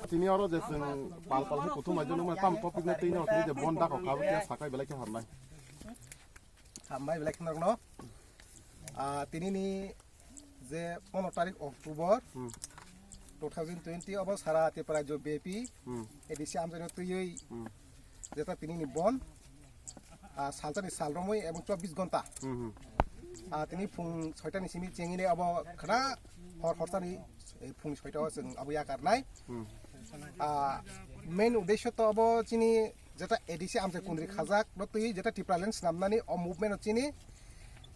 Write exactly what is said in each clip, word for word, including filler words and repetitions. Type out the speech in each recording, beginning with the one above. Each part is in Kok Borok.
Tini oro je chwng pal pal khe kuthum aijak nukmani, tam topic no twi no tini je bon dakok kha, abo khe sakai belai khe hamnai. Hambai belai kheno rokno. Ah, tini ni je pono tarik October Hmm. two thousand twenty obo sara Tripura rajyo bepi Hmm. A D C amchaino twiwi Hmm. jeta tini ni bon, ah, salsa ni sal romwi ebong chobbish gonta. Hmm, hmm. Ah, tini phung soita ni simi chengini abo khana hor horsa ni, eh, phung soita o chwng abo yakarnai. Hmm. Ah, main uddesho to abo chini jeta A D C amchai kundri khajak no twi jeta Tipraland snamnani o movement o chini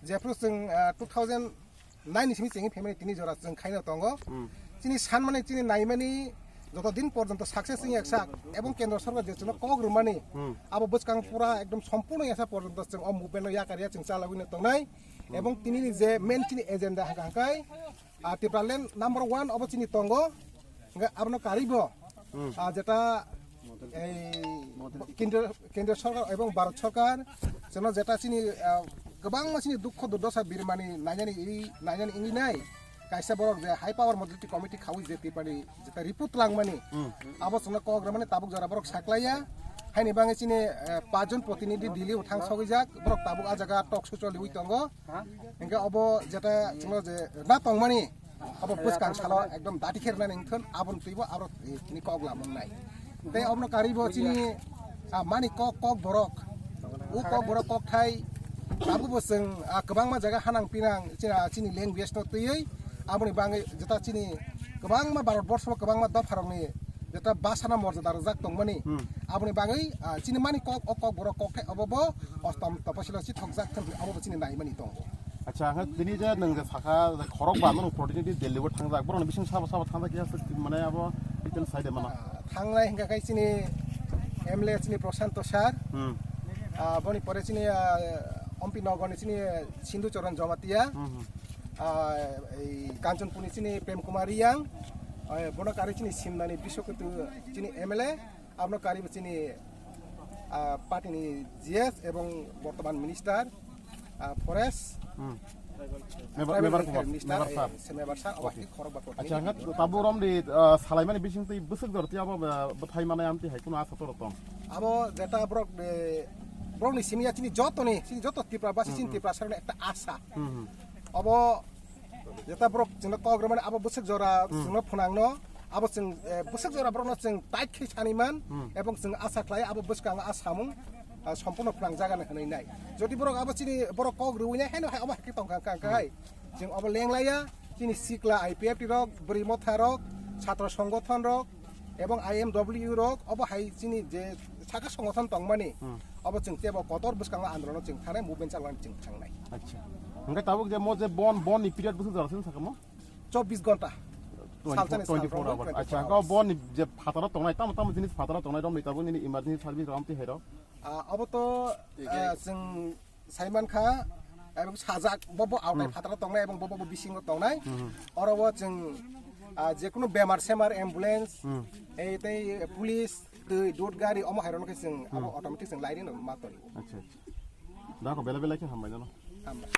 jephru chwng, ah, two thousand nine ni simi chengwi phaimani tini jora chwng khaino tongo. Hmm. Chini sanmani chini naimani joto din porjonto success wngya sak ebong kendro sorkar je chwngno kok rwmani Hmm. abo bwskang pura ekdom sompurno yasa porjonto chwng o movement no yakar ya chwng chalagwino tongnai. Hmm. Ebong tini ni je main chini agenda hwnkha hwnkhe, ah, Tipraland number one obo chini tongo. Hwnkhe abono karwibo, Hmm. ah, jeta ei kendriya, kendriya sorkar ebong Bharat sorkar chwngno jeta chini, ah, kwbangma chini dukho durdosa birmani nainani iri, nainani wngwi nai kaisa borok je high power modality committee khaui je tipani jeta report langmani Hmm. abo chwngno kok rwmani tabuk jora borok saklaiya. Haini bagwi chini, eh, pachjon protinidhi Delhi o thang sogwijak, borok tabuk ah jaga talk show choliwi tongo. Hwnkhe obo jeta chwngno je na tongmani abo bwskang salo ekdom dati khe rwnani wngthun, aboni twibo abo, eh, chini kok lamung nai. Tei obono karwibo chini, ah, mani kok, kok borok, o kok borok kokthai tabukbo chwng, ah, kwbangma jaga hanang pinang chini, ah, chini language no twiwi aboni bagwi jeta chini kwbangma Bharat borsho kwbangma dopharokni jeta bhasano morjada rwjak tongmani Hmm. aboni bagwi, ah, chini mani kok, o kok borok kokthai obobo ostom toposilo chithokjak thang obobo chini naimani tongo. Acha, hwnkhe tini je nwng je sakha je khorok ba nwng protinidhi Delhi o thangjak, borokni bising sabo sabo thangjak khe mane abo itin side mano. Ah, thangnai hwnkha khe chini M L A chini Prashanto sir, Hmm. ah, boni pore chini, ah, M P Nogor ni chini Sindhu Charan Jamatia, Hmm, hmm. ah, ei Kanchanpur ni chini Prem Kumar Reang, ah, bono karwi chini Simna ni Biswaketu chini M L A, abono karwi chini, ah, party ni G S ebong bortoman minister, ah, forest, Hmm. Member, tribal member welfare kubar, minister, member eh, sir. Se member sir, obo Okay. hai khorok ba Acha, protinidhi. Hwnkhe tabuk romdi, ah, salaimani bising twi bwswk jora twi abo, ah, bwthai manai amtwi hai kuno asa toro tong. Abo jeta borok, eh, borokni simi ya chini jotoni, chini joto Tripura basi chini Hmm, hmm. Tripura saroni ekta asa. Hmm, hmm. Obo jeta borok chwngno kok rwmani abo bwswk jora Hmm. chwngno phwnangno, abo chwng, eh, bwswk jora borokno chwng tait khe saniman, Hmm. ebong chwng asa khlai abo bwskango a samung, ah, sompurno phwnang jagani hwnwi nai. Jodi borok abo chini borok kok rwui nai haino hai obo hai khe tongkha kha kha hai. Chwng obo lenglaiya, chini sikla I P F T rok, bwrwi motha rok, chhatro songothon rok, ebong I M W rok, obo hai chini je saka songothon tongmani, Hmm. obo chwng tebo kotor bwskango andolon chwng thanai movement chalmani chwng thangnai. Acha. Hwnkhe tabuk je mo je bon, bon ni period bwswk jora sini sakamo? Chobbish ghonta. Twenty-four, Salsani sal twenty-four romwi hours. Twenty-four Acha, hours. Hwnkhe bon ni je phataro tongnai, tamo tamo jinis phataro tongnai romni tabuk nini emergency service romti hairo? Ah, obo to, ah, chwng saiman kha, ebong sajak, bo bo autai Hmm. phataro tongnai, ebong bo bo bisingo tongnai. Hmm. Oro bo chwng, ah, jekunu bemar semar ambulance, Hmm. ei tei police, twi, dud gari, omo hai rokno khe chwng abo Hmm. automatic chwng lairino ma tongo. Acha, acha. Dako bela bela khe hambai jano. Hambai.